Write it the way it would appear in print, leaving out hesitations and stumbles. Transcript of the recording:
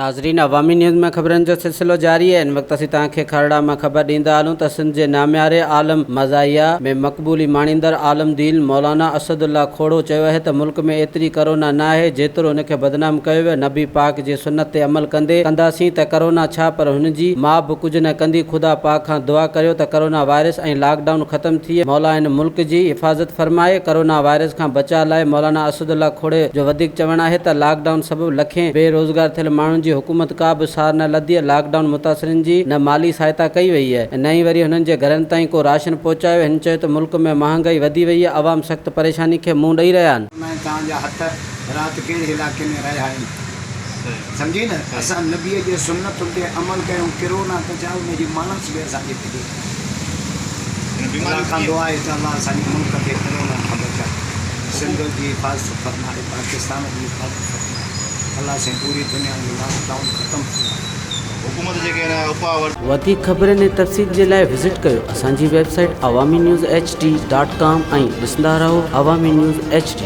ناظرين عوامي نيوز ۾ خبرن جو سلسلو جاري آهي هن وقت اسين توهان کي کارڙا مان خبر ڏيندا هلون ته سنڌ جي نامياري عالم مزاحيه ۾ مقبولي ماڻيندڙ عالم دين مولانا اسد الله کوڙو چيو آهي ته ملڪ ۾ ايتري ڪرونا نه آهي جيترو ان کي بدنام ڪيو ويو نبي پاڪ جي سنت تي عمل ڪندي ڪنداسين ته ڪرونا ڇا پر هن جي ماء به ڪجهه نه ڪندي خدا پاڪ کان دعا ڪريو ته ڪرونا وائرس ۽ لاڪ ڊائون ختم ٿئي مولا هن ملڪ جي حفاظت فرمائي، ڪرونا وائرس کان بچاء لاء مولانا اسد الله کوڙي جو وڌيڪ چوڻ آهي ته لاڪ ڊائون سبب لکين بي روزگار ٿيل ماڻهن جي حڪومت ڪا به سار نه لڌي، لاڪ ڊائون متاثرين جي نه مالي سهائتا ڪئي وئي ۽ نه ئي وري هنن جي گهرن تائين ڪو راشن پهچايو، هن چيو ته ملڪ ۾ مهانگائي وڌي وئي، عوام سخت پريشاني کي منهن ڏئي رهيا آهن. ۽ توهان جا هٿ رات ڪهڙي علائقي ۾ رهيا آهن سمجهي نه اسان نبي جي سنتن تي عمل ڪيون ڪرونا ته ڇا ان جي مانس به اسان جي ملي الله کان دعا آهي ته الله اسان جي ملڪ کي ڪرونا کان بچائي سنڌ جي حفاظت فرمائي پاڪستان جي حفاظت فرمائي الله سائين پوري دنيا جو لاڪ ڊائون ختم فرمائي. حڪومت جيڪي هن اپاء ورتا. وڌيڪ خبرن ۽ تفصيل جي لاء وزٽ ڪيو اسان جي website Awami news H D dot com ۽ ڏسندا رهو عوامي نيوز ايڇ ڊي.